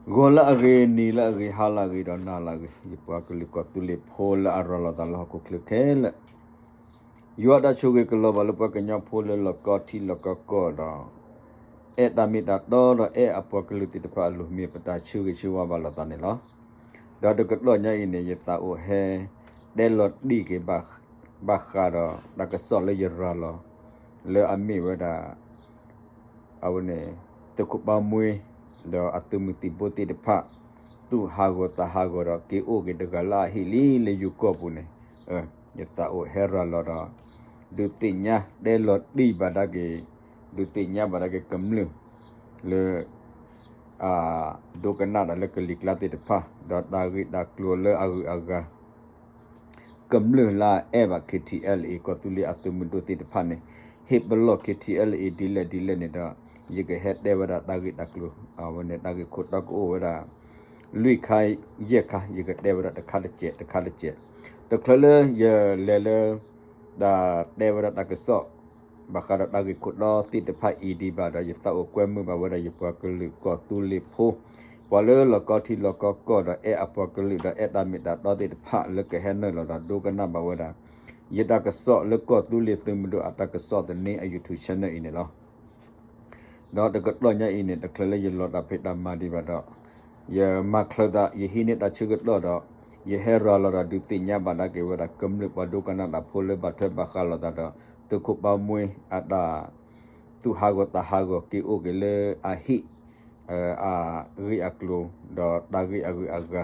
ဂီၤလၢအဂ့ၤ, နံၤလၢအဂ့ၤ, ဟါလၢအဂ့ၤ, ဒီးနၤလၢအဂ့ၤ, ယပှၤကလုာ်ကီၢ်သူလ့ၤဖိလၢအရၤလီၤသးလၢဟီၣ်ခိၣ်ချၢခဲလၢာ်, ယွၤတၢ်ဆိၣ်ဂ့ၤကလီၤဘၣ်လၢပှၤကညီဖိလၢလီၢ်ကီထံလီၢ်ကီကီၢ်ဒီး အဲၣ်တၢ်မ့ၢ်တၢ်တီဒီးအဲၣ်အပှၤကလုာ်သ့ၣ်တဖၣ်အလိၤ မ့ၢ်ပတၢ်ဆၢဂ့ၤဆၢဝါဘၣ်လိာ်သးန့ၣ်လီၤ. ဒီးတကတီၢ်ညါအံၤန့ၣ် ယသးအိၣ်ဟဲတဲလီၤတံၢ်က့ၤ ဘၣ်ဃးဒီးတၢ်ကစီၣ်လၢယရၤလီၤ လၢအမ့ၢ်ဝဲဒၣ် အဝဲန့ၣ် သုးခိၣ်ပၢ်မှ့ ဒီးအသုးမုၢ်သံၣ်ဘိသ့ၣ်တဖၣ် သူၣ်ဟးဂီၤသးဟးဂီၤဒီး က့ၤအိၣ်က့ၤတဂၤလၢအဟံၣ်လံလၢယိၤကီၢ်ပူၤန့ၣ်, ယသးအိၣ်ဟဲရၤလီၤဒီး ဒုးသ့ၣ်ညါ တဲလီၤတံၢ်ဘၣ်ဒၣ်က့ၤ, ဒုးသ့ၣ်ညါဘၣ်ဒၣ်က့ၤကမျၢၢ် လၢ အဒိကနၣ်တၢ်လၢကလံၤကျါသ့ၣ်တဖၣ် ဒီးတၢ်ဂ့ၢ်တၢ်ကျိၤလၢအဂုၤအဂၤ ကမျၢၢ်လၢအအဲၣ်ဘၣ် KTLA ကီၢ်သူလ့ၤအသုးမုၢ်ဒိၣ်သ့ၣ်တဖၣ်န့ၣ် ဟ့ၣ်ပလီၢ် KTLA ဒ်လဲၣ်ဒ်လဲၣ်န့ၣ်ဒီး ယကဟဲတဲဝဲဒၣ်တၢ်ဂ့ၢ်တၢ်ကျိၤ အဝဲန့ၣ် တၢ်ဂ့ၢ်ခိၣ်တီကအိၣ်ဝဲဒၣ် လွံၢ်ခါယဲၢ်ခါ ယကတဲဝဲဒၣ်တခါတစဲး တခါတစဲး, တချုးလၢယလဲၤလၢ တၢ်တဲဝဲဒၣ်တၢ်ကစီၣ် ဘၣ်ဃးဒီးတၢ်ဂ့ၢ်ခိၣ်တီသ့ၣ်တဖၣ်အံၤဒံးဘၣ်ဒီး ယသးအိၣ်ကွဲမုာ်ဘၣ်ဝဲဒၣ်ယပှၤကလုာ်ကီၢ်သူလ့ၤဖိ ပှၤလၢလီၢ်ကီထံလီၢ်ကီကီၢ်ဒီးအဲၣ်အပှၤကလုာ်ဒီးအဲၣ်တၢ်မ့ၢ်တၢ်တီသ့ၣ်တဖၣ် လၢကဟဲနုာ်လီၤဒီးဒိကနၣ်ဘၣ်ဝဲဒၣ် ယတၢ်ကစီၣ်လၢကီၢ်သူလ့ၤသုးမုၢ်ဒိၣ်အတၢ်ကစီၣ်သန့အ YouTube channel အံၤန့ၣ်လီၤ. ဒီးတကတီၢ်ညါအံၤန့ၣ် တချုးလၢယလီၤတၢ်ဖံးတၢ်မၤဒံးဘၣ်ဒီး ယမၤချၢသး ယဟံးန့ၢ်တၢ်ဆၢကတီၢ်ဒီး ယဟဲရၤလီၤဒီးဒုးသ့ၣ်ညါဘၣ်ဒၣ်က့ၤဝဲဒၣ် ကမျၢၢ်ပှၤဒိကနၣ်တၢ်ဖိလၢဘၣ်ထွဲဘၣ်ဃးလိာ်သးဒီး သုးခိၣ်ပၢ်မှ့အတၢ် သူၣ်ဟးဂီၤသးဟးဂီၤ က့ၤအိၣ်က့ၤလၢအဟံၣ် အဂ့ၢ်အကျိၤ ဒီးတၢ်ဂ့ၢ်အဂုၤအဂၤ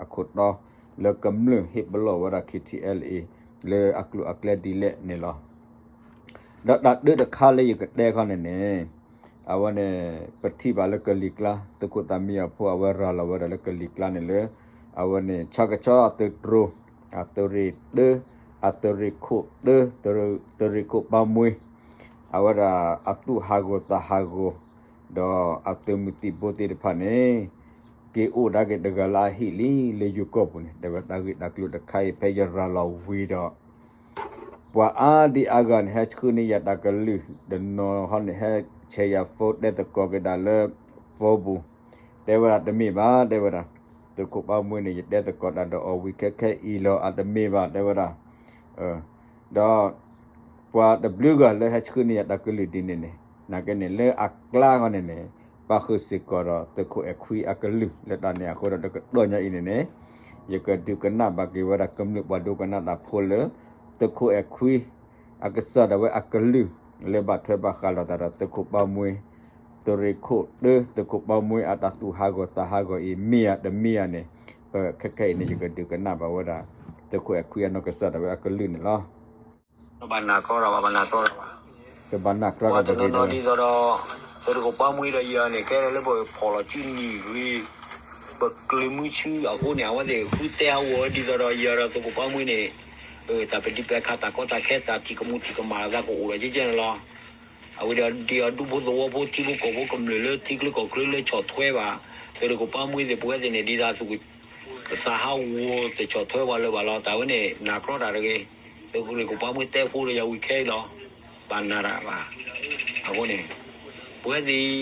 အခိၣ်တီ လၢကမျၢၢ်ဟ့ၣ်ပလီၢ်ဝဲဒၣ် KTLA လၢအကျိၤအကျဲဒ်လဲၣ်န့ၣ်လီၤ. ဒီးတၢ်ဒုးတခါလၢယကတဲခီန့ၣ်န့ၣ် အဝဲန့ၣ် ပထံၣ်ဘၣ်လၢကလံၤကျါ သုးခိၣ်သးမံအဖိ အဝဲရၤလီၤဝဲဒၣ်လၢကလံၤကျါန့ၣ်လၢ အဝဲန့ၣ် ဆၣ်ကဆီအသုးတြိၤ အသုးရ့ၣ်တၢ အသုးရ့ၣ်ခိၣ်တၢ သုးရ့ၣ်ခိၣ်ပၢ်မှ့ အဝဲဒၣ်အသူၣ်ဟးဂီၤသးဟးဂီၤ ဒီးအသုးမုၢ်သံၣ်ဘိသ့ၣ်တဖၣ်န့ၣ် က့ၤအိၣ်ဒၣ်က့ၤတဂၤလၢအဟံၣ်လံလၢယိၤကီၢ်ပူၤန့ၣ် တဲဝဲတၢ်ဂ့ၢ်တၢ်ကျိၤတခါအံၤ ဖဲယရၤလီၤဝံၤဒီး ပှၤအါဒံအါဂၤန့ၣ် ဟဲဆှၢန့ၢ်ယၤတၢ်ကလုၢ် တနီၤဟီန့ၣ် ဟဲဆဲးယၤ phone တဲသကိးက့ၤဒၣ်လၢ phone ပူၤ တဲဝဲဒၣ်တမ့ၢ်ဘၣ် တဲဝဲဒၣ် သုးခိၣ်ပၢ်မှ့န့ၣ် ယတဲသကိးတၢ်ဒီးအီၤဝံၤခဲခဲအံၤလီၤ အတမ့ၢ်ဘၣ် တဲဝဲဒၣ် ဒီး ပှၤတဘျုးဂၤလၢဟဲဆှၢန့ၢ်ယၤတၢ်ကလုၢ်ဒ်န့ၣ်န့ၣ် နာ်က့န့ၣ် လၢအကျါဃီန့ၣ်န့ၣ် ပာ်ဃုာ်စ့ၢ်ကီးဒီးသုးခိၣ်အဲၣ်ခွံအကလုၢ် လၢတၢ်န့ၣ်အဃိဒီး တကတီၢ်ညါအံၤန့ၣ်န့ၣ် ယကဒုးကနၣ်ဘၣ်က့ၤဝဲဒၣ် ကမျၢၢ်ပှၤဒိကနၣ်တၢ်ဖိလၢ သုးခိၣ်အဲၣ်ခွံ အကစၢ်ဒၣ်ဝဲအကလုၢ် လၢဘၣ်ထွဲဘၣ်ဃးလိာ်သးဒီးသုးခိၣ်ပၢ်မှ့ သုးရ့ၣ်ခိၣ်တၢ သုးခိၣ်ပၢ်မှ့အတၢ်သူၣ်ဟးဂီၤသးဟးဂီၤအံၤ မ့ၢ်ဧါတမ့ၢ်ဧါန့ၣ် ပခဲခဲအံၤန့ၣ် ယကဒုးကနၣ်ဘၣ်ဝဲဒၣ် သုးခိၣ်အဲၣ်ခွံအနီၢ်ကစၢ်ဒၣ်ဝဲအကလုၢ်န့ၣ်လီၤ. ဘၣ်နၤကီဒီးဘၣ် ဘၣ်နၤကီဒီးဘၣ် တဘၣ်နၤကီဒီးတဂ့ၤဒီး ပှၤတနီၤနီၤဒ်သိးဒီး သုးခိၣ်ပၢ်မှ့ဒီးယၤန့ၣ် ကဲလၢပဖီၣ်လီၤစုနံၤဂ့ၤ ပကျဲၤမုဆူအဃိန့ၣ် အဝဲသ့ၣ်ဃုတဲဟးဂီၤဒ်သိးဒီးယၤဒီးသုးခိၣ်ပၢ်မှ့န့ၣ် တၢ်ပဒံးပဲခါတၢ်ကီတၢ်ခဲတၢ်ထံၣ်ကမူထံၣ်ကမၣ်လိာ်သးကအိၣ်ဒီးကဲကဲန့ၣ်လီၤ. အဝဲဒီးဒ်အဒူၣ်ဖိသဝီဖိထံဖိကီၢ်ဖိကမျၢၢ်လၢထံချၢကီၢ်ချၢလၢဆီၣ်ထွဲဘၣ် သုးခိၣ်ပၢ်မှ့သ့ၣ် ပဝဲသ့ၣ်န့ၣ် ဒ်သိးသုးခိၣ် ပသးဟးဂီၤတဆီၣ်ထွဲပှၤလၢၤဘၣ်လီၤ. တၢ်ဝဲန့ၣ် နၤကီတၢ်တဂ့ၤ သုးခိၣ်ပၢ်မှ့တဲဖိဒီးယၤဝံၤခဲအံၤလီၤ. ဘၣ်နၤတၢ်ဘၣ် အဃိန့ၣ် ပဝဲသ့ၣ်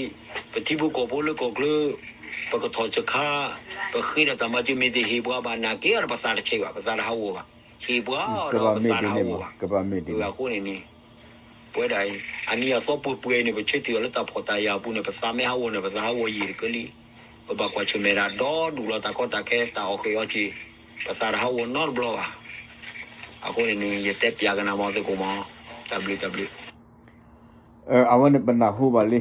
ပထံဖိကီၢ်ဖိလၢကီၢ်ချၢ ပကထီၣ်ဆၢခါ ပဃ့ဒီးတၢ်မၤစၢၤမ့ၢ်သ့ၣ်ဟ့ၣ်ပှၤဘၣ်နၤက့ဒီးပသးတဆံးဘၣ် ပသးတဟးဂီၤဘၣ် ဟ့ၣ်ပှၤဒီးပသးတဟးဂီၤဘၣ် အဃိန့ၣ်န့ၣ် ပဝဲဒၣ်အံၤ အနံၤအသီပှဲၤပှဲၤန့ၣ် ပဆၢထံၣ်အီၤလၢတၢ်ဖှီၣ်တၢ်ယာ်အပူၤန့ၣ် ပသးမ့ၢ်ဟးဂီၤန့ၣ် ပသးဟးဂီၤယံာ်တကလံၤ ပဘၣ်ကွၢ်ဆၢၣ်မဲာ်ဒၣ်ဒီဒူၣ်လီၤ တၢ်ကီတၢ်ခဲ တၢ်အီၣ်ဃ့ၢ်အီၣ်စ့ၢ် ပသးတဟးဂီၤနီတဘျီဘၣ်. အဃိန့ၣ်န့ၣ် ယတဲပၠးကနၣ်မး သုးခိၣ်မး တၢ်ဘျုးတၢ်ဘျုး အဝဲန့ၣ်ပနၢ်ဟူဘၣ်လံ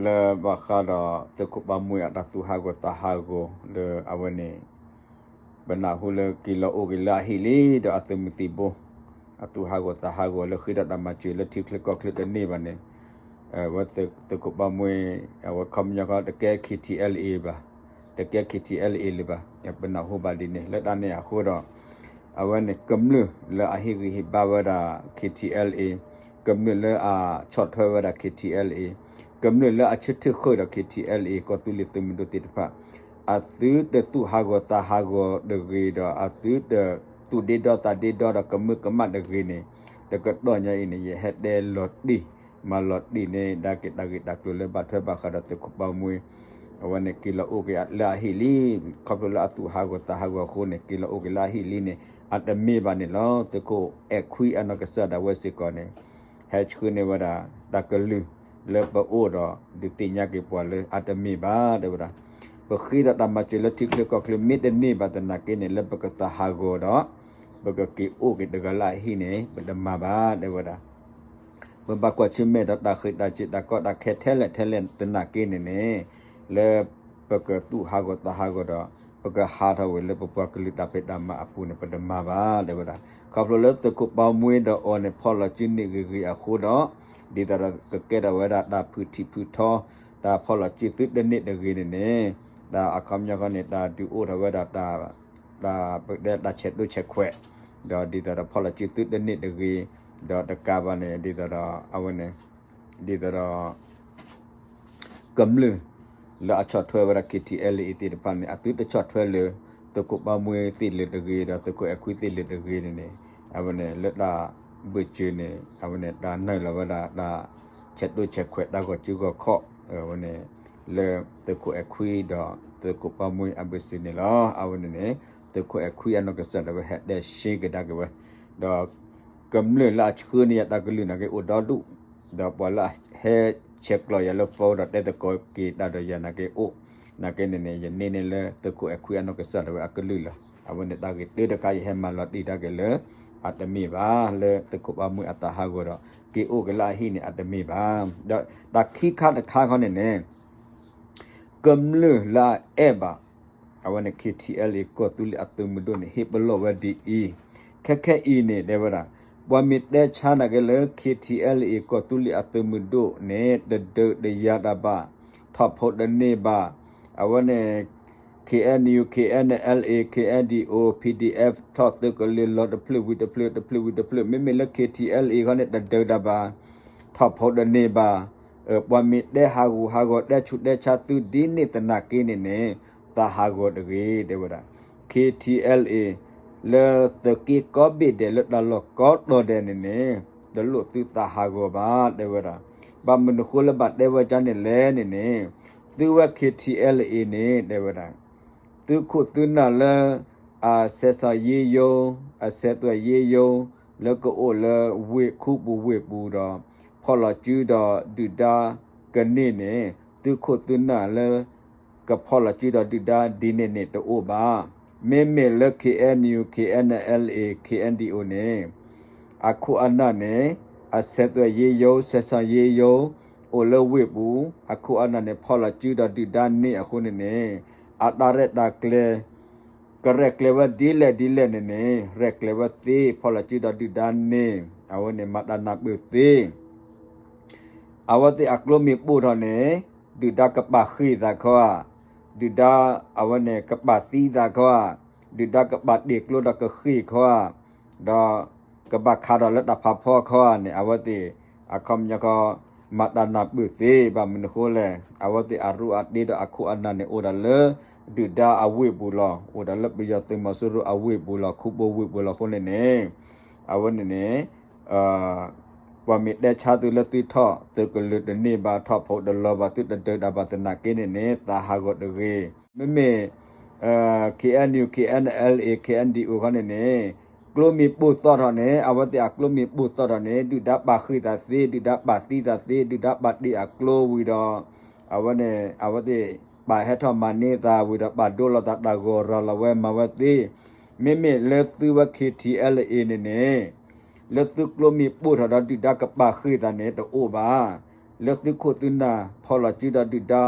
လၢဘၣ်ဃးဒီးသုးခိၣ်ပၢ်မှ့အတၢ်သူၣ်ဟးဂီၤသးဟးဂီၤလၢအဝဲန့ၣ် ပနၢ်ဟူလၢက့ၤလီၤအိၣ်က့ၤလၢအဟံၣ်လံဒီးအသုးမုၢ်သံၣ်ဘိ အသူၣ်ဟးဂီၤသးဟးဂီၤလၢဃ့ဒီးတၢ်မၤစၢၤလၢထံချၢကီၢ်ချၢတန့ၢ်ဘၣ်န့ၣ် အဝဲသုးခိၣ်ပၢ်မှ့ အဝဲခီပညီခီ တကဲ KTLA ဘၣ် တကဲ KTLA လၢၤဘၣ် ပနၢ်ဟူဘၣ်ဒ်န့ၣ် လၢတၢ်န့ၣ်အဃိဒီး အဝဲန့ၣ်ကမျၢၢ်လၢအဟ့ၣ်ဂံၢ်ဟ့ၣ်ဘါဝဲဒၣ် KTLA ကမျၢၢ်လၢအဆီၣ်ထွဲဝဲဒၣ် KTLA ကမျၢၢ်လၢအဆၢထၢၣ်ဃုာ်ဒီး KTLA ကီၢ်သူလ့ၤသုးမုၢ်ဒိၣ်သ့ၣ်တဖၣ် အသုတသူၣ်ဟးဂီၤသးဟးဂီၤတဂ့ၤဒီး အသုတသူၣ်ဒ့ဒီသးဒ့ဒီဒီးကမၢကမၣ်တဂ့ၤန့ၣ် တကတီၢ်ညါအံၤန့ၣ် ယဟဲတဲလီၤတံၢ် မၤလီၤတံၢ်န့ၢ်ဒၣ်က့ၤတၢ်ဂ့ၢ်တၢ်ကျိၤလၢဘၣ်ထွဲဘၣ်ဃးဒီးသုးခိၣ်ပၢ်မှ့ အဝဲန့ၣ်က့ၤလီၤအိၣ်က့ၤလၢအဟံၣ်လံ, ခီဖျိလၢအသူၣ်ဟးဂီၤသးဟးဂီၤအဃိန့ၣ် က့ၤလီၤအိၣ်က့ၤလၢအဟံၣ်လံန့ၣ် အတမ့ၢ်ဘၣ်န့ၣ်လီၤ. သုးခိၣ်အဲၣ်ခွံအနီၢ်ကစၢ်ဒၣ်ဝဲစ့ၢ်ကီးန့ၣ် ဟဲဆှၢန့ၢ်ဝဲဒၣ်တၢ်ကလုၢ်လၢပအိၣ်ဒီး ဒုးသ့ၣ်ညါက့ၤပှၤလၢအတမ့ၢ်ဘၣ် တဲဝဲဒၣ်. ပဃ့ဒီးတၢ်မၤစၢၤလၢထံချၢကီၢ်ချၢ မ့ၢ်တန့ၢ်ဘၣ်သနာ်က့န့ၣ် လၢပကသးဟးဂီၤဒီး ပကက့ၤအိၣ်က့ၤတဂၤလၢအဟံၣ်န့ၣ် ပတမၤဘၣ် တဲဝဲဒၣ်. ပဘၣ်ကွၢ်ဆၢၣ်မဲာ်ဒီးတၢ်ဃ့ၢ်တၢ်စ့ၢ်တၢ်ကီတၢ်ခဲထဲလဲၣ်ထဲလဲၣ်သနာ်က့န့ၣ်န့ၣ် လၢပကသူၣ်ဟးဂီၤသးဟးဂီၤဒီး ပကဟးထီၣ်ဝဲလၢပပှၤကလုာ်တၢ်ဖံးတၢ်မၤအပူၤန့ၣ် ပတမၤဘၣ် တဲဝဲဒၣ်. ခီဖျိလၢသုးခိၣ်ပီမွ့ဒီးအီၤန့ၣ် ဖီၣ်လီၤစုန့ၢ်ဂ့ၤဂ့ၤအဃိဒီး ဒ်သိးဒီးကကဲထီၣ်ဝဲဒၣ်တၢ်ဖုၣ်ထံၣ်ဖုၣ်ထီ တၢ်ဖီၣ်လီၤစုသုတန့ၢ်တဂ့ၤန့ၣ်န့ၣ် တၢ်အခီပညီခီန့ၣ် တၢ်ဒုးအိၣ်ထီၣ်ဝဲဒၣ်တၢ် တၢ်ပတဲတၢ်ဆဲးဒိၣ်ဆဲးခွဲး ဒီးဒ်သိးဒီးဖီၣ်လီၤစုသုတန့ၢ်တဂ့ၤ ဒီးတကးဘၣ်န့ၣ် ဒ်သိးဒီးအဝဲန့ၣ် ဒ်သိးဒီး ကမျၢၢ်လၢအဆီၣ်ထွဲဝဲဒၣ် KTLA သ့ၣ်တဖၣ်န့ၣ် အသုတဆီၣ်ထွဲလၢ သုးခိၣ်ပီမွ့သ့ၣ်လၢၤတဂ့ၤ ဒီးသုးခိၣ်အဲၣ်ခွံသ့ၣ်လၢၤတဂ့ၤန့ၣ်န့ၣ် အဝဲန့ၣ်လၢတၢ်ဘၢၣ်စၢၤန့ၣ် အဝဲန့ၣ်တၢ်နုာ်လီၤဝဲဒၣ်တၢ်ဆဲးဒိၣ်ဆဲးခွဲးတၢ်ဂီၤစုဂီၤခီၣ် အဝဲန့ၣ် လၢသုးခိၣ်အဲၣ်ခွံဒီးသုးခိၣ်ပီမွ့အဘၢၣ်စၢၤန့ၣ်လီၤ. အဝဲန့ၣ်န့ၣ် သုးခိၣ်အဲၣ်ခွံအနီၢ်ကစၢ်ဒၣ်ဝဲဟဲတဲရှဲကဒါက့ၤဝဲ ဒီး ကမျၢၢ်လၢအဆှၢန့ၢ်ယၤတၢ်ကလုၢ်နာ်က့အိၣ်ဒီဒူၣ်, ဒီးပှၤလၢအဟဲဆဲးကျိးယၤလၢ phone ဒီးတဲသကိးက့ၤတၢ်ဒီးယၤနာ်က့အိၣ်, နာ်က့န့ၣ်န့ၣ် ယန့ၢ်န့ၢ်လၢသုးခိၣ်အဲၣ်ခွံအနီၢ်ကစၢ်ဒၣ်ဝဲအကလုၢ်လီၤ. အဝဲန့ၣ်တၢ်ဂ့ၢ်တၢတခါယဟဲမၤလီၤတံၢ်တၢ်က့ၤလၢ အတမ့ၢ်ဘၣ်လၢသုးခိၣ်ပီမွ့အသးဟးဂီၤဒီး က့ၤအိၣ်က့ၤလၢအဟံၣ်န့ၣ် အတမ့ၢ်ဘၣ်. ဒီးတၢ်ခံခါတခါခီန့ၣ်န့ၣ် ကမျၢၢ်လၢအအဲၣ်ဘၣ် အဝဲန့ၣ် KTLA ကီၢ်သူလ့ၤအသုးမုၢ်ဒိၣ်န့ၣ် ဟ့ၣ်ပလီၢ်ဝဲဒ်အံၤ, ခဲခဲအံၤန့ၣ် တဲဝဲဒၣ်, ပှၤမ့ၢ်တဲဆါနာ်က့လၢ KTLA ကီၢ်သူလ့ၤအသုးမုၢ်ဒိၣ်န့ၣ် တဒုးတယၤတၢ်ဘၣ်, ထီၣ်ဖိးတန့ၢ်ဘၣ်, အဝဲန့ၣ် KNU KNLA KNDO PDF ထီၣ်သုးကလၢၤလီၤတဖျၢၣ်ဝံၤတဖျၢၣ် တဖျၢၣ်ဝံၤတဖျၢၣ် မ့မ့ၢ်လၢ KTLA ခီန့ၣ် တဒုးတၢ်ဘၣ်, ထီၣ်ဖိးတန့ၢ်ဘၣ်, ပှၤမ့ၢ်တဲဟးဂူာ်ဟးဂီၤ တဲဆူးတဲဆါသုဒ်န့ၣ်သနာ်က့န့ၣ်န့ၣ် သးဟးဂီၤတဂ့ၤ တဲဝဲဒၣ်. KTLA လၢသုးက့ကိးဘ့ၣ်ဒဲးလၢတၢ်လီၢ်ကိးတီၤဒဲးန့ၣ်န့ၣ် တလိၣ်သုသးဟးဂီၤဘၣ် တဲဝဲဒၣ်. ဘၣ်မနုၤဃိလၢဘၣ်တဲဝဲဒ်န့ၣ်လဲၣ်န့ၣ်န့ၣ် သုဝဲ KTLA န့ၣ် တဲဝဲဒၣ် သုခိၣ်သုနၢ်လၢ အစဲးစီၤယ့ယိ အစဲးသွဲၣ်ယ့ယိ လၢကအိၣ်လၢဝ့ၢ်ခူပူၤဝ့ၢ်ပူၤဒီး ဖီၣ်လီၤစုဒီးဒုၣ်ဒါကန့ၢ်န့ၣ် သုခိၣ်သုနၢ်လၢ ကဖီၣ်လီၤစုဒီးဒုၣ်ဒါဒ်န့ၣ်န့ၣ်တအိၣ်ဘၣ်. မ့မ့ၢ်လၢ KNU KNLA KNDO န့ၣ် အခိၣ်အနၢ်န့ၣ် အစဲးသွဲၣ်ယ့ယိ စဲးစီၤယ့ယိ အိၣ်လၢဝ့ၢ်ပူၤ အခိၣ်အနၢ်န့ၣ် ဖီၣ်လီၤစုဒီးဒုၣ်ဒါန့ၢ်အဃိန့ၣ်န့ၣ် အတၢ်ရဲၣ်တၢ်ကျဲၤ ကရဲၣ်ကျဲၤဝဲဒ်လဲၣ်ဒ်လဲၣ်န့ၣ်န့ၣ် ရဲၣ်ကျဲၤဝဲသ့ ဖီၣ်လီၤစုဒီးဒုၣ်ဒါန့ၢ် အဝဲန့ၣ်မၤတၢ်နၢ်ပၢၢ်သ့ အဝဲသ့ၣ်အကျိမ့ၢ်ပိၢ်ထီၣ်န့ၣ် ဒုၣ်ဒါကပာ်ဃ့ၢ်သးခီဧါ, ဒုၣ်ဒါအဝဲန့ၣ်ကပာ်သံသးခီဧါ, ဒုၣ်ဒါကပာ်တ့ၢ်ကျိဒီးကဃ့ၢ်ခီဧါ, ဒီးကဘၣ်ခးထီၣ်လၢတၢ်ဖးဖီခီဧါန့ၣ် အဝဲသ့ၣ်အခီပညီခီ မၤတၢ်နၢ်ပၢၢ်သ့ ဘၣ်မနုၤဃိလဲၣ် အဝဲသ့ၣ်အရူအတ့ဒီးအခိၣ်အနၢ်န့ၣ် အိၣ်ဒၣ်လၢ ဒုၣ်ဒါအဝ့ၢ်ပူၤလီၤ. အိၣ်ဒၣ်လၢပယီၤသုးမီၤစိရိၤအဝ့ၢ်ပူၤလီၤ ခူပူၤဝ့ၢ်ပူၤလီၤအဃိန့ၣ်န့ၣ် အဝဲန့ၣ်န့ၣ် ပှၤမ့ၢ်တဲဆါသုလၢသုထီၣ်သုးကလၢၤတန့ၢ်ဘၣ် ထီၣ်ဖိးတလီၤဘၣ် သုတဒုးတၢ်ဘၣ်သနာ်က့န့ၣ်န့ၣ် သးဟးဂီၤတဂ့ၤ. မ့မ့ၢ် KNU KNLA KNDO ခီန့ၣ်န့ၣ် ကျိမ့ၢ်ပိၢ်သီၣ်ထီၣ်န့ၣ် အဝဲသ့ၣ်အကျိမ့ၢ်ပိၢ်သီၣ်ထီၣ်န့ၣ် ဒုၣ်ဒါပာ်ဃ့ၢ်သးသ့ ဒုၣ်ဒါပာ်သံသးသ့ ဒုၣ်ဒါပာ်တ့ၢ်အကျိဝံၤဒီး အဝဲန့ၣ် အဝဲသ့ၣ်ပာ်ဟဲထီၣ်မၤန့ၢ်သးဝံၤဒီး ပာ်ဒိလီၤသးတၢ်ဂီၤရၤလီၤဝဲမၤဝဲသ့ မ့မ့ၢ်လၢသုဝဲ KTLA န့ၣ်န့ၣ် လၢသုကျိမ့ၢ်ပိၢ်ထီၣ်ဒီးဒုၣ်ဒါကပာ်ဃ့ၢ်သးန့ၣ်တအိၣ်ဘၣ်. လၢသုခိၣ်သုနၢ်ဖီၣ်လီၤစုဒီးဒုၣ်ဒါ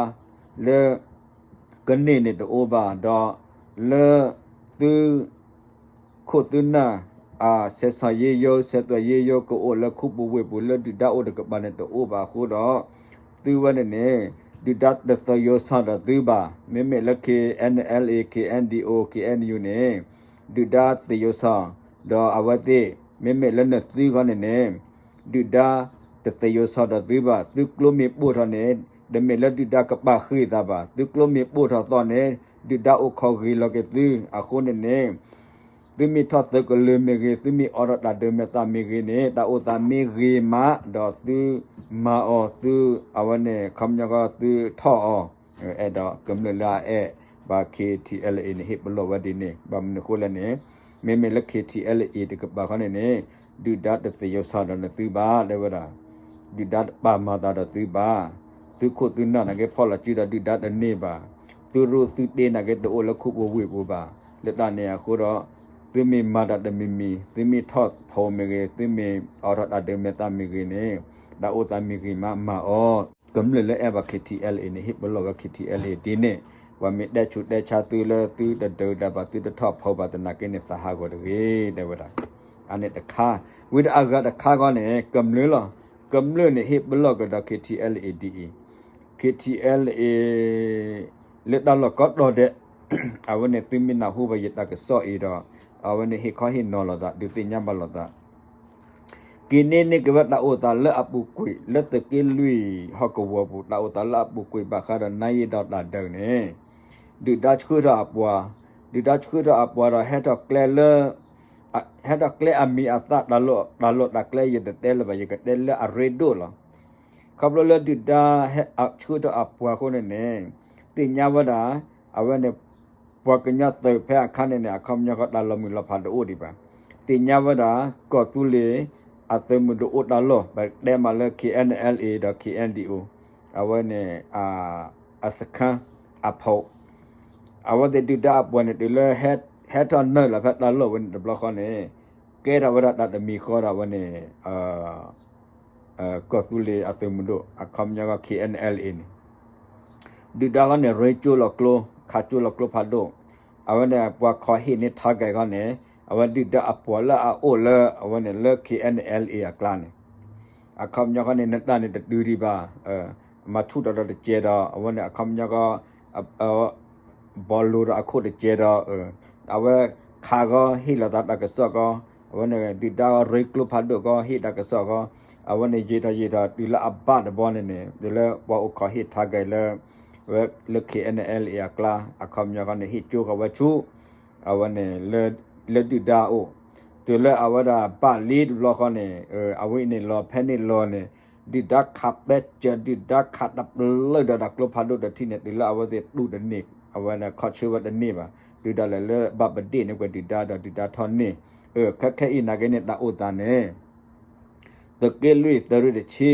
လၢ ကန့ၢ်န့ၣ်တအိၣ်ဘၣ်ဒီး လၢသု ခိၣ်သုနၢ် အစဲးစီၤယ့ယိ စဲးသွဲၣ်ယ့ယိ ကအိၣ်လၢခူပူၤဝ့ၢ်ပူၤလၢဒုၣ်ဒါအိၣ်တကပၤန့ၣ်တအိၣ်ဘၣ်အဃိဒီး သုဝဲန့ၣ်န့ၣ် ဒုၣ်ဒါတသယိၤစီၣ်ဒီးသုဘၣ်. မ့မ့ၢ်လၢ KNLA KNDO KNU န့ၣ် ဒုၣ်ဒါသယိၤစီၣ် ဒီးအဝဲသ့ၣ် မ့မ့ၢ်လၢနသုခီန့ၣ်န့ၣ် ဒုၣ်ဒါတသယိၤစီၣ်ဒီးသုဘၣ်. သုကျိမ့ၢ်ပိၢ်ထီၣ်န့ၣ် တမ့ၢ်လၢဒုၣ်ဒါကပာ်ဃ့ၢ်သးဘၣ်. သုကျိမ့ၢ်ပိၢ်ထီၣ်သီၣ်န့ၣ် ဒုၣ်ဒါအိၣ်ခိးဂ့ၤလီၤက့ၤသု အဃိန့ၣ်န့ၣ် သုမ့ၢ်ထီၣ်သုးကလၢၤမ့ၢ်ဂ့ၤ သုမ့ၢ်အိးထီၣ်တၢ်ဒုးမဲာ်သၣ်မ့ၢ်ဂ့ၤန့ၣ် တၢ်အိၣ်သးမ့ၢ်ဂ့ၤမး ဒီးသုမၤအီၤ သု အဝဲန့ၣ် ခီပညီဃီ သုထီၣ်အီၤ အဲၣ်ဒိးကမျၢၢ်လၢအအဲၣ်ဘၣ် K T L A န့ၣ် ဟ့ၣ်ပလီၢ်ဝဲဒ်န့ၣ် ဘၣ်မနုၤအဃိလဲၣ်န့ၣ် မ့မ့ၢ်လၢ K T L A တကပၤဃီန့ၣ်န့ၣ် ဒုၣ်ဒါတသ့ယိၤဆၣ်ဒီးနသုဘၣ် တဲဝဲဒၣ် ဒုၣ်ဒါတပာ်မၤသးဒီးသုဘၣ်, သုခိၣ်သုနၢ်နာ်က့ဖီၣ်လီၤစုဒီးဒုၣ်ဒါတန့ၢ်ဘၣ်, သုရူၢ်သုတ့နာ်က့တအိၣ်လၢခိပူၤဝ့ၢ်ပူၤဘၣ်, လၢတၢ်န့ၣ်အဃိဒီး သုမ့ၢ်မၤတၢ်တမံၤမံၤ, သုမ့ၢ်ထီၣ်ဖိမ့ၢ်ဂ့ၤ, သုမ့ၢ်အိးထီၣ်တၢ်ဒုးမဲာ်သၣ်မ့ၢ်ဂ့ၤန့ၣ်, တၢ်အိၣ်သးမ့ၢ်ဂ့ၤမးမၤအီၤ, ကမျၢၢ်လၢအဲၣ်ဘၣ် K T L A န့ၣ် ဟ့ၣ်ပလီၢ်ဝဲ K T L A ဒ်န့ၣ်, ပှၤမ့ၢ်တဲဆူးတဲဆါသုလၢသုတဒုးတၢ်ဘၣ် သုတထီၣ်ဖိဘၣ်သနာ်က့န့ၣ် သးဟးဂီၤတဂ့ၤ တဲဝဲဒၣ်. အန့ၣ်တခါ, ဝံၤဒီးအဂၤတခါခီန့ၣ် ကမျၢၢ်လီၤ. ကမျၢၢ်န့ၣ် ဟ့ၣ်ပလီၢ်ကဒီး K T L A ဒ်အံၤ, K T L A လၢတၢ်လီၢ်ကိးတီၤဒဲး, အဝဲန့ၣ်သုမ့ၢ်နၢ်ဟူဘၣ်ယတၢ်ကစီၣ်အံၤဒီး, အဝဲန့ၣ်ဟ့ၣ်ခီဟ့ၣ်နီၤလိာ်သး ဒုးသ့ၣ်ညါဘၣ်လိာ်သး က့ၤန့ၢ်န့ၢ်က့ၤဝဲတၢ်အိၣ်သးလၢအပူၤကွံာ် လၢသုးက့လွံၢ်ဟီၣ်ကဝီၤပူၤ တၢ်အိၣ်သးလၢအပူၤကွံာ်ဘၣ်ဃးဒီးနါယ့ဒီးတၢ်ဒုးန့ၣ်, ဒုၣ်ဒါဆှၢထီၣ်အပှၤ, ဒုၣ်ဒါဆှၢထီၣ်အပှၤဒီးဟဲထီၣ်ကျဲလၢ ဟဲထီၣ်ကျဲအမံၤအသၣ် တၢ်လီၢ်တၢ်ကျဲယတတဲလၢၤဘၣ် ယကတဲလၢအရ့ဒိၣ်လီၤ. ခီဖျိလၢဒုၣ်ဒါဟဲဆှၢထီၣ်အပှၤအဃိန့ၣ်န့ၣ်, သ့ၣ်ညါဝဲဒၣ်, အဝဲန့ၣ် ပှၤကညီသုးဖဲအခါန့ၣ်န့ၣ် အခီပညီဃီတၢ်လီၤမုၢ်လီၤဖးတအိၣ်ဒံးဘၣ်. သ့ၣ်ညါဝဲဒၣ် ကီၢ်သူလ့ၤ အသုးမုၢ်ဒိၣ်အိၣ်တၢ်လီၢ် ပတဲမးလၢ K N L A ဒီး K N D O အဝဲန့ၣ် အစခန်း အဖီ, အဝဲသ့ၣ်ဒုၣ်ဒါအပှၤန့ၣ် တုၤလၢ ဟဲထီၣ်နုာ်လီၤဖဲတၢ်လီၢ်ဝဲန့ၣ်တဘျီဃီန့ၣ်, ကဲထီၣ်ဝဲဒၣ်တၢ်တမံၤဃီဒီးအဝဲန့ၣ် ကီၢ်သူလ့ၤအသုးမုၢ်ဒိၣ် အခီပညီဃီ K N L A န့ၣ် ဒုၣ်ဒါဃီန့ၣ် ရ့ကၠိလီၤကျိ, ခးကၠိလီၤကျိဖးဒိၣ်, အဝဲန့ၣ် ပှၤခီဟ့ၣ်န့ၢ် target ဃီန့ၣ်, အဝဲဒုၣ်ဒါအပှၤလၢအအိၣ်လၢ အဝဲန့ၣ်လၢ K N L A အကျါန့ၣ်, အခီပညီဃီန့ၣ် နတၢ်န့ၣ်တတုၤဒံးဘၣ်, မၤဆူၣ်ထီၣ်ဒီးတကဲဒီး အဝဲန့ၣ်အခီပညီဃီ ဘီလိၤဒီးအခိၣ်တကဲဒီး, အဝဲခးဃီဟ့ၣ်လီၤသးတၢ်ကစီၣ်ဃီ, အဝဲန့ၣ်ဒုၣ်ဒါဃီရ့ကျိဖးဒိၣ်ဃီ ဟ့ၣ်တၢ်ကစီၣ်ဃီ, အဝဲန့ၣ်ယံာ်ထီၣ်ယံာ်ထီၣ်တုၤလၢအဘၣ်တဘီန့ၣ်န့ၣ် တုၤလၢပှၤအိၣ်ခိးဟ့ၣ် target လၢ ဝဲလၢ K N L A အကျါ အခီပညီဃီန့ၣ် ဟ့ၣ်ကၠိဃီဝဲဆူ အဝဲန့ၣ် လၢဒုၣ်ဒါအအိၣ်, တုၤလၢအဝဲဒၣ်ဘၣ်လံတဘျီဃီန့ၣ် အဝဲန့ၣ်လီၤဖဲန့ၣ်လီၤန့ၣ် ဒုၣ်ဒါခးပဲစၢၤ ဒုၣ်ဒါခးတပျၢၢ်ဒီးတၢ်ကျိဖးဒိၣ်တထံၣ်န့ၣ် တုၤလၢအဝဲသ့ၣ်တူၢ်တန့ၢ် အဝဲန့ၣ်ခီဆၢဝဲတန့ၢ်ဘၣ် ဒုၣ်ဒါလဲၤလၢဘၣ်ပဒ့ၣ်န့ၢ်ကွံာ်ဒုၣ်ဒါဒီးဒုၣ်ဒါထီၣ်န့ၢ်, ခဲခဲအံၤနာ်က့န့ၣ် တၢ်အိၣ်သးန့ၣ် သုးက့လွံၢ်သုးရ့ၣ်တဆံ,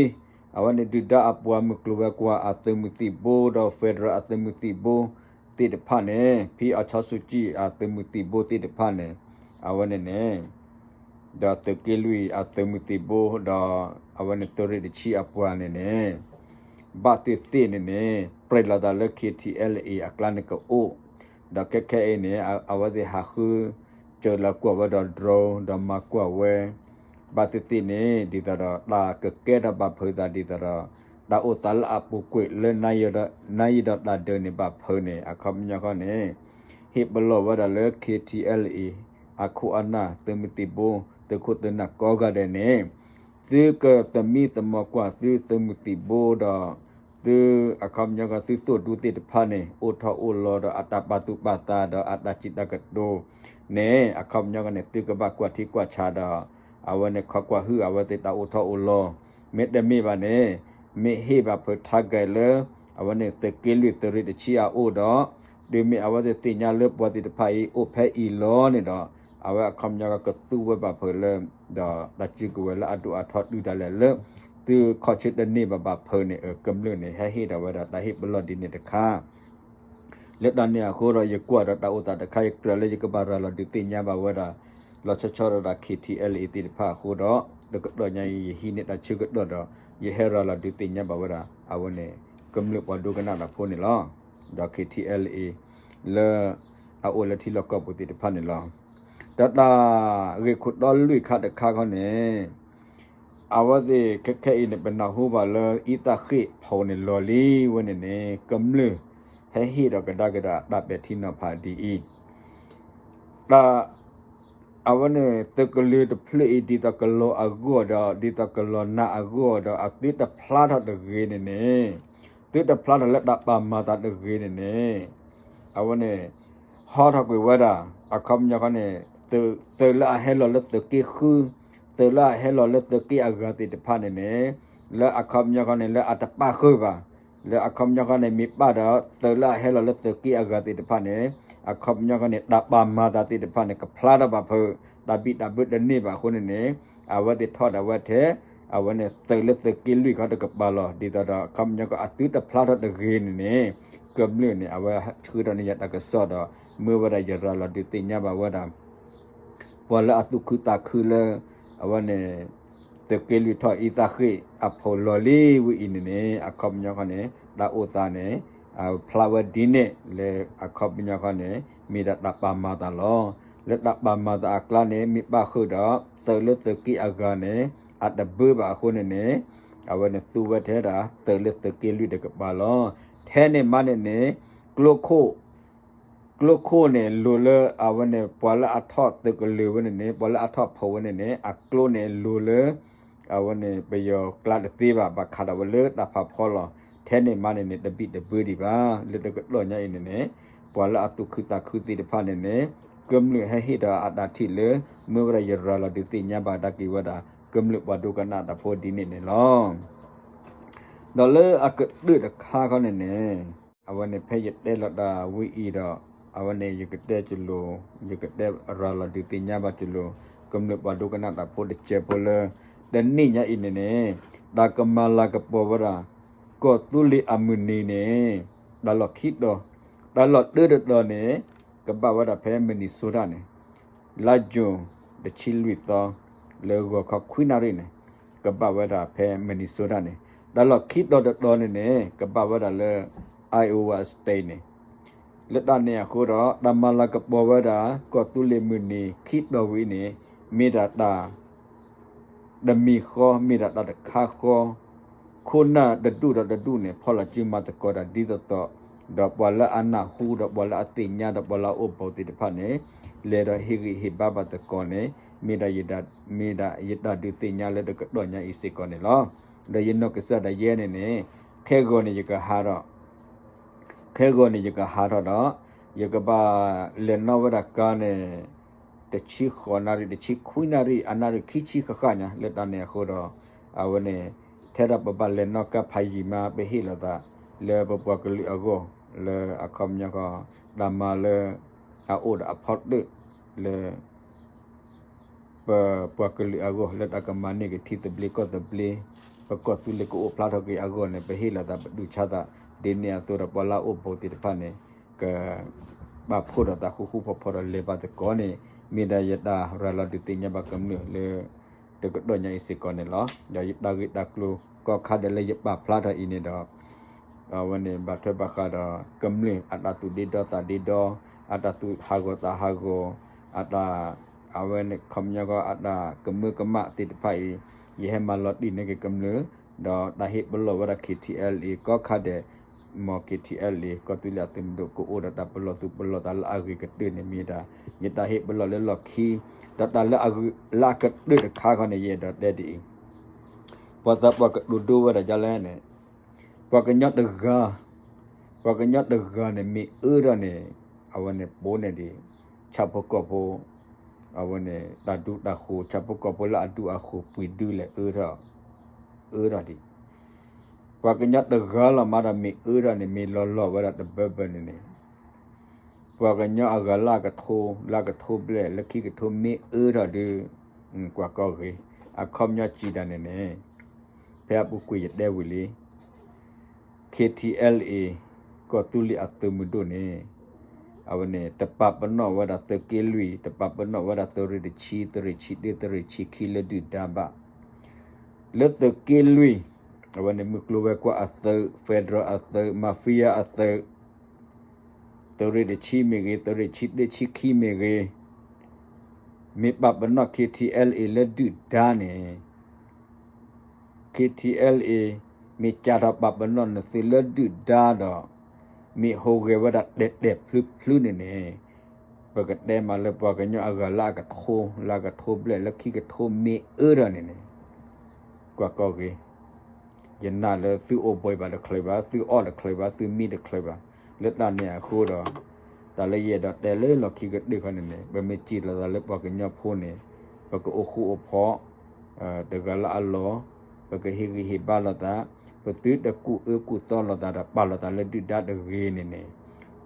အဝဲန့ၣ်ဒုၣ်ဒါအပှၤမုၢ်ကျိၤဝဲၤကွာ်အသုးမုၢ်သံၣ်ဘိဒီး federal အသုးမုၢ်သံၣ်ဘိသ့ၣ်တဖၣ်န့ၣ် ဖံအီၣ်ဆီဆူၣ်ကံၣ်အသုးမုၢ်သံၣ်ဘိသ့ၣ်တဖၣ်န့ၣ် အဝဲန့ၣ်န့ၣ် ဒီးသုးက့လွံၢ်အသုးမုၢ်သံၣ်ဘိဒီး အဝဲန့ၣ်သုးရ့ၣ်တဆံအပှၤန့ၣ်န့ၣ် ဘၣ်သ့ၣ်သ့ၣ်န့ၣ်န့ၣ် ပြဲးလီၤသးလၢ K T L A အကျါန့ၣ်ကအိၣ်, ဒီးခဲခဲအံၤန့ၣ် အဝဲသ့ၣ်ဟးဃု စၢၤလီၤကွၢ်ဝဲဒီး drone ဒီးမၤကွၢ်ဝဲ ဘၣ်သ့ၣ်သ့ၣ်န့ၣ် ဒ်သိးဒီးတၢ်ကကဲထီၣ်ဘၣ်ဖုးသးဒ်သိးဒီး တၢ်အိၣ်သးလၢအပူၤကွံာ်လၢ နါယံၤဒီးတၢ်ဒုးန့ၣ်ဘၣ်ဖုးန့ၣ် အခီပညီဃီန့ၣ် ဟ့ၣ်ပလီၢ်ဝဲဒၣ်လၢ K T L A အခိၣ်အနၢ်သုးမုၢ်သံၣ်ဘိ သုးခိၣ်သုးနၢ်ကိးဂၤဒဲးန့ၣ် သုကသမံသမိးကွၢ်သုသုးမုၢ်သံၣ်ဘိဒီး သုအခီပညီဃီသုသိၣ်ဒူသ့ၣ်တဖၣ်န့ၣ် အိၣ်ထီၣ်အိၣ်လီၤဒီးအတၢ်ပာ်သူၣ်ပာ်သးဒီးအတၢ်စံးတၢ်ကတိၤန့ၣ် အခီပညီဃီန့ၣ် သုကဘၣ်ကွၢ်ထံကွၢ်ဆးဒီး အဝဲန့ၣ်ခီကွၢ်ဟုၣ်အဝဲသ့ၣ်တၢ်အိၣ်ထီၣ်အိၣ်လီၤ, မ့တမ့ၢ်ဘၣ်န့ၣ် မ့ၢ်ဟ့ၣ်ဘၣ်ဖုး target လၢ အဝဲန့ၣ်သုးက့လွံၢ်သုးရ့ၣ်တဆံအအိၣ်ဒီး တုၤမ့ၢ်အဝဲသ့ၣ်သ့ၣ်ညါလၢပှၤသ့ၣ်တဖၣ်အံၤအိၣ်ဖဲအံၤလီၤန့ၣ်ဒီး အဝဲအခီပညီကကသူဝဲဘၣ်ဖုးလၢ ဒီးတၢ်စုကဝဲၤလၢအဒိၣ်အထီတုၤဒၣ်လဲာ်လၢ သုခီၣ်ဆၢတန့ၢ်ဘၣ်ဘၣ်ဖုးန့ၣ် ကမျၢၢ်န့ၣ် ဟဲဟ့ၣ်ဒၣ်ဝဲဒၣ်တၢ်ဟ့ၣ်ပလီၢ်ဒ်န့ၣ်တခါ လၢတၢ်န့ၣ်အဃိဒီး ယကွၢ်ဒီးတၢ်အိၣ်သးတခါ ယကြၢးလၢယကဘၣ်ရၤလီၤဒုးသ့ၣ်ညါဘၣ်ဝဲဒၣ် လီၤဆီဆီဒီးတၢ် K T L A သ့ၣ်တဖၣ်အဃိဒီး တကတီၢ်ညါအံၤ ယဟံးန့ၢ်တၢ်ဆၢကတီၢ်ဒီး ယဟဲရၤလီၤဒုးသ့ၣ်ညါဘၣ်ဝဲဒၣ် အဝဲန့ၣ် ကမျၢၢ်ပှၤဒိကနၣ်တၢ်ဖိန့ၣ်လီၤ. ဒီး K T L A လၢ အအိၣ်လၢထံလီၢ်ကီၢ်ပူၤသ့ၣ်တဖၣ်န့ၣ်လီၤ. ဒီးတၢ်ဂ့ၢ်ခိၣ်တီလွံၢ်ခါတခါခီန့ၣ် အဝဲသ့ၣ်ခဲခဲအံၤန့ၣ် ပနၢ်ဟူဘၣ်လၢအံသၣ်ဃ့ၣ်ဖိးန့ၣ်လီၤလံဝဲန့ၣ်န့ၣ် ကမျၢၢ်ဟဲဟ့ၣ်ဒီးကဒါက့ၤဒီးအတၢ်ပဲာ်ထံနီၤဖးဒ်အံၤ, တၢ် အဝဲန့ၣ် သုးကလၢၤတဖျၢၣ်အံၤ ဒ်သိးကလီၤအဂီၢ်ဒီး ဒ်သိးကလီၤနးအဂီၢ်ဒီး အသုတဖျါထီၣ်တဂ့ၤန့ၣ်န့ၣ်, သုတဖျါထီၣ်လၢတၢ်ပာ်မၤသးတဂ့ၤန့ၣ်န့ၣ်, အဝဲန့ၣ် ဟီထီၣ်ကွံာ်ဝဲဒၣ် အခီပညီခီန့ၣ် သုးလၢအဟဲလီၤလၢသုးက့ဃု, သုးလၢအဟဲလီၤလၢသုးက့အဂၤသ့ၣ်တဖၣ်န့ၣ်န့ၣ်, လၢအခီပညီခီန့ၣ် လၢအတပာ်ဃုာ်ဘၣ် လၢအခီပညီခီန့ၣ် မ့ၢ်ပာ်ဒီးသုးလၢအဟဲလီၤလၢသုးက့အဂၤသ့ၣ်တဖၣ်န့ၣ် အခီပညီခီန့ၣ် တၢ်ပာ်မၤသးသ့ၣ်တဖၣ်န့ၣ် ကဖျါထီၣ်ဘၣ်ဖုး တၢ်ဘံၣ်တၢ်ဘၢတန့ၢ်ဘၣ်အဃိန့ၣ်န့ၣ် အဝဲသ့ၣ်ထီၣ်ဒီးဝဲထဲ အဝဲန့ၣ်သုးလၢသုးက့လွံၢ်ခီတကပၤလီၤ. ဒ်သိးဒီးအခီပညီခီအသုတဖျါထီၣ်တဂ့ၤန့ၣ်န့ၣ် ကမျၢၢ်န့ၣ် အဝဲဆှၢထီၣ်န့ၢ်ယၤတၢ်ကစီၣ်ဒီး မၢဝဲဒၣ်ယရၤလီၤဒုးသ့ၣ်ညါဘၣ်ဝဲဒၣ် ပှၤလၢအသူၣ်ခုသးခုလၢ အဝဲန့ၣ် သုးက့လွံၢ်ထီၣ်အံသၣ်ဃ့ၢ်အဖီလာ်လံဝဲအံၤန့ၣ်န့ၣ် အခီပညီခီန့ၣ် တၢ်အိၣ်သးန့ၣ် ဖျါဝဲဒ်န့ၣ်လၢအခီပညီခီန့ၣ် မ့ၢ်ဒၣ်တၢ်ပာ်မၤသးလီၤ. လၢတၢ်ပာ်မၤသးအကျါန့ၣ် မ့ၢ်ပာ်ဃုာ်ဒီး သုးလၢသုးက့အဂၤန့ၣ် အတဘၢဘၣ်အဃိန့ၣ်န့ၣ် အဝဲန့ၣ်သူဝဲထဲဒၣ် သုးလၢသုးက့လွံၢ်တကပၤလီၤ. ထဲန့ၣ်မးန့ၣ်န့ၣ် ကျိခိၣ် ကျိခိၣ်န့ၣ် လိၤလၢအဝဲန့ၣ် ပှၤလၢအထီၣ်သုးကလၢၤဝဲန့ၣ်န့ၣ် ပှၤလၢအထီၣ်ဖီၣ်ဝဲန့ၣ်န့ၣ် အကျိန့ၣ်လိၤလၢ အဝဲန့ၣ် ပယီၤကျါတသ့ဘၣ် ဘၣ်ခးဒီးဝဲလၢတၢ်ဖးဖီလီၤ. ထဲန့ၣ်မးန့ၣ်န့ၣ် တဘံၣ်တဘၢဒံးဘၣ် လၢတကတီၢ်ညါအံၤန့ၣ်န့ၣ် ပှၤလၢအသူၣ်ခုသးခုသ့ၣ်တဖၣ်န့ၣ်န့ၣ် ကမျၢၢ်ဟဲဟ့ၣ်ဒီးအတၢ်ထံၣ်လၢ မၢဝဲဒၣ်ယရၤလီၤဒုးသ့ၣ်ညါဘၣ်တၢ်က့ၤဝဲဒၣ် ကမျၢၢ်ပှၤဒိကနၣ်တၢ်ဖိဒ်န့ၣ်န့ၣ်လီၤ. ဒီးလၢအကတၢၢ်တခါခီန့ၣ်န့ၣ် အဝဲန့ၣ်ဖဲယတဲလီၤတၢ်ဝဲအံၤဒီး အဝဲန့ၣ် ယကတဲကလိၤ ယကတဲရၤလီၤဒုးသ့ၣ်ညါဘၣ်ကလိၤ ကမျၢၢ်ပှၤဒိကနၣ်တၢ်ဖိတစဲးဖိလၢ တနံၣ်ညါအံၤန့ၣ်န့ၣ် တၢ်ကမၤလၤကပီၤဝဲဒၣ် ကီၢ်သူလ့ၤအမုၢ်နံၤန့ၣ် တၢ်လီၢ်ခံတီၤ တၢ်လီၢ်တၢတတီၤန့ၣ် ကဘၣ်ဝဲဒၣ်ဖဲ Minnesota န့ၣ် လါ June တဆံလွံၢ်သီ လၢဂီၤခီခွံနၣ်ရံၣ်န့ၣ် ကဘၣ်ဝဲဒၣ်ဖဲ Minnesota န့ၣ် တၢ်လီၢ်ခံတီၤတတီၤန့ၣ်န့ၣ် ကဘၣ်ဝဲဒၣ်လၢ Iowa State န့ၣ် လၢတၢ်န့ၣ်အဃိဒီး တၢ်မၤလၤကပီၤဝဲဒၣ် ကီၢ်သူလ့ၤမုၢ်နံၤခံတီၤဝံၤန့ၣ် မ့ၢ်ဒၣ်တၢ် တမံၤဃီ မ့ၢ်ဒၣ်တၢ်တခါဃီ ခိၣ်နၢ်တဒူၣ်ဒီးတဒူၣ်န့ၣ် ဖီၣ်လီၤစုမၤသကိးတၢ်ဒ်သိးသိး ဒီးပှၤလၢအနၢ်ဟူဒီးပှၤလၢအသ့ၣ်ညါဒီးပှၤလၢအအိၣ်ဘူးသ့ၣ်တဖၣ်န့ၣ် လဲၤဒီးဟ့ၣ်ဂံၢ်ဟ့ၣ်ဘါဘၣ်သကိးန့ၣ် မ့ၢ်ဒၣ်ယ မ့ၢ်ဒၣ်ယတၢ်ဒုးသ့ၣ်ညါလၢတကတီၢ်ညါအံၤစ့ၢ်ကီးန့ၣ်လီၤ. ဒီးယနီၢ်ကစၢ်ဒၣ်ယဲန့ၣ်န့ၣ် ခဲဂီၤန့ၣ်ယကဟးထီၣ် ခဲဂီၤန့ၣ်ယကဟးထီၣ်ဒီး ယကဘၣ်လဲၤနီၣ်ဝဲဒၣ်ကါန့ၣ် တဆံဃိးနၣ်ရံၣ် တဆံခွံနၣ်ရံၣ် အနၣ်ရံၣ်ခံဆံဃၣ်ဃၣ်ညါ လၢတၢ်န့ၣ်အဃိဒီး အဝဲန့ၣ် ထဲဒၣ်ပဘၣ်လဲၤနီၣ်ကါဖးယံာ်မး ပဟ့ၣ်လိာ်သး လၢပပှၤကလုာ်အဂီၢ် လၢအခီပညီဃီ တၢ်မၤလၢ အအိၣ်ဒီးအဖီတၢၣ် လၢ ပပှၤကလုာ်အဂီၢ် လၢတၢ်ကမၤန့ၢ်က့ၤထံသဘျ့ကီၢ်သဘျ့ ပကီၢ်သူလ့ၤကအိၣ်ဖျါထီၣ်က့ၤအဂီၢ်န့ၣ် ပဟ့ၣ်လိာ်သးပဒုးဆါသး ဒ်န့ၣ်အသိးဒီးပှၤလၢအအိၣ်ဘူးသ့ၣ်တဖၣ်န့ၣ် က ပာ်ဖှိၣ်ဒီးသးဃူဃူဖိးဖိးဒီးလဲၤဘၣ်သကိးန့ၣ် မ့ၢ်ဒၣ်ယတၢ်ရၤလီၤဒုးသ့ၣ်ညါဘၣ်ကမျၢၢ်လၢ တကတီၢ်ညါအံၤစ့ၢ်ကီးန့ၣ်လီၤ. ဒီးယတၢ်ဂ့ၢ်တၢ်ကျိၤကီၢ်ခါဒဲးလၢယပာ်ဖျါထီၣ်အံၤန့ၣ်ဒီး အဝဲန့ၣ် ဘၣ်ထွဲဘၣ်ဃးဒီးကမျၢၢ်အတၢ်သူၣ်ဒ့ဒီသးဒ့ဒီ, အတၢ်သူၣ်ဟးဂီၤသးဟးဂီၤ, အတၢ် အဝဲန့ၣ်ခီပညီဃီ အတၢ်ကမၢကမၣ်သ့ၣ်တဖၣ်အံၤ ယဟဲမၤလီၤတံၢ်န့ၢ်က့ၤကမျၢၢ်, ဒီးတၢ်ဟ့ၣ်ပလီၢ်ဝဲဒၣ် ခ့ထံအဲလ်အ့ ကီၢ်ခါဒဲး, မ် ခ့ထံအဲလ်အ့ ကီၢ်သူလ့ၤအသုးမုၢ်ဒိၣ် ကအိၣ်ဒီးတၢ်ပလီၢ်သူၣ်ပလီၢ်သးလၢအဂ့ၤကတၢၢ်န့ၣ်မ့ၢ်ဒၣ် ယတၢ်ဟ့ၣ်ပလီၢ်လၢလီၢ်ခံ, ဒီးတၢ်လၢအဂ့ၤလၢအကတၢၢ်တခါခီန့ၣ် ယအဲၣ်ဒိးတဲဒ်အံၤ ပှၤသးပှၢ်ကတိၤဒိဝဲဒၣ်ဒ်လဲၣ်န့ၣ်, ပှၤကညီတဂၤ, ပှၤကညီတဂၤန့ၣ် မ့ၢ်အၢထီၣ်န့ၣ်, အဝဲန့ၣ်ပိာ်န့ၢ်ဒံး ဆၣ်ဖိကီၢ်ဖိ, အဝဲန့ၣ် တၢ်ဒူတၢ်ဃိၤ ဆၣ်ဖိကီၢ်ဖိလၢအဒူအဃိၤ ပှ့ၤဒုလဲၣ်အၢထီၣ်, အၢထီၣ်ဒံး, ပှၤကညီတဂၤလီၤမးဒီးမ့ၢ်အၢထီၣ်န့ၣ် မ့ၢ်လီၤလီၤဝဲဒၣ်တဘၢဘၢန့ၣ်န့ၣ် ပှၤကညီအဂၤလၢအကထိ, လၢအကထိဘျဲၣ် လၢခံကထိမ့ၢ်အၢထီၣ်ဒီး, ကွၢ်ကီၢ်ဂ့ၤ, အခီပညီစံးတၢ်န့ၣ်န့ၣ်, ဖဲအပူၤကွံာ်ယတဲဝံၤလံ, ခ့ထံအဲလ်အ့ ကီၢ်သူလ့ၤအသုးမုၢ်ဒိၣ်န့ၣ်, အဝဲန့ၣ် တပာ်ပနီၣ်ဝဲဒၣ်သုးက့လွံၢ်, တပာ်ပနီၣ်ဝဲဒၣ်သုးရ့ၣ်တဆံ, သုးရ့ၣ်ဆံတၢ, သုးရ့ၣ်ဆံခံလၢဒုၣ်ဒါဘၣ် လၢသုးက့လွံၢ်, အဝဲန့ၣ်မုၢ်ကျိၤဝဲၤကွာ်အသုး, federal အသုး, mafia အသုး, သုးရ့ၣ်တဆံမ့ၢ်ဂ့ၤ, သုးရ့ၣ်ဆံတၢဆံခံမ့ၢ်ဂ့ၤ, မ့ၢ်ပာ်ပနီၣ် ခ့ထံအဲလ်အ့ လၢဒုၣ်ဒါန့ၣ်, ခ့ထံအဲလ်အ့ မ့ၢ်စးထီၣ်ပာ်ပနီၣ်နသုးလၢဒုၣ်ဒါဒီး, မ့ၢ်ဟူးဂဲၤဝဲဒၣ်တဲာ်တဲာ်ဖျုဖျုန့ၣ်န့ၣ်, ပကတဲမးလၢပှၤကညီအဂၤလၢအကထိ, လၢအကထိဘျဲၣ်လၢခံကထိမ့ၢ်အၢထီၣ်န့ၣ်န့ၣ်, ကွၢ်ကီၢ်ဂ့ၤ, ယနာ်လၢသုအိၣ်ဘှံးဘၣ်တချုးဘၣ်, သုအီၣ်တချုးဘၣ်, သုမံတချုးဘၣ်, လၢတၢ်န့ၣ်အဃိဒီး, တၢ်လၢယအဲၣ်ဒိးတဲလၢလီၢ်ခံကတၢၢ်ခီန့ၣ်န့ၣ် ပမ့ၢ်စံးလိာ်သးလၢပှၤကညီဖိန့ၣ်, ပကအိၣ်ဃူအိၣ်ဖိး, တဂၤလၢအလီၢ်, ပကဟ့ၣ်ဂံၢ်ဟ့ၣ်ဘါလိာ်သး, ပသုတကူၣ်အၢကူၣ်သီလိာ်သးဒီးပာ်လိာ်သးလၢဒုၣ်ဒါတဂ့ၤန့ၣ်န့ၣ်,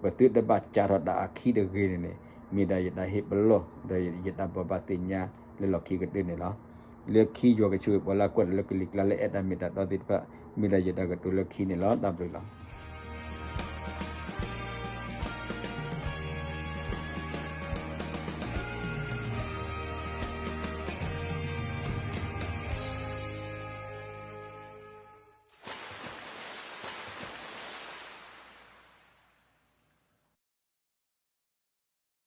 ပသုတဘၣ်စးထီၣ်တၢ်အခံတဂ့ၤန့ၣ်န့ၣ်, မ့ၢ်ဒၣ်ယတၢ်ဟ့ၣ်ပလီၢ် ဒီးယတၢ်ဘိးဘၣ်သ့ၣ်ညါလၢလီၢ်ခံကတၢၢ်န့ၣ်လီၤ. လၢခံယွၤကဆိၣ်ဂ့ၤပှၤလၢအကွၢ်တၢ်လၢကလံၤကျါလၢအဲၣ်တၢ်မ့ၢ်တၢ်တီသ့ၣ်တဖၣ်, မ့ၢ်ဒၣ်ယတၢ်ကတိၤလၢခံန့ၣ်လီၤ. တၢ်ဘျုးလီၤ.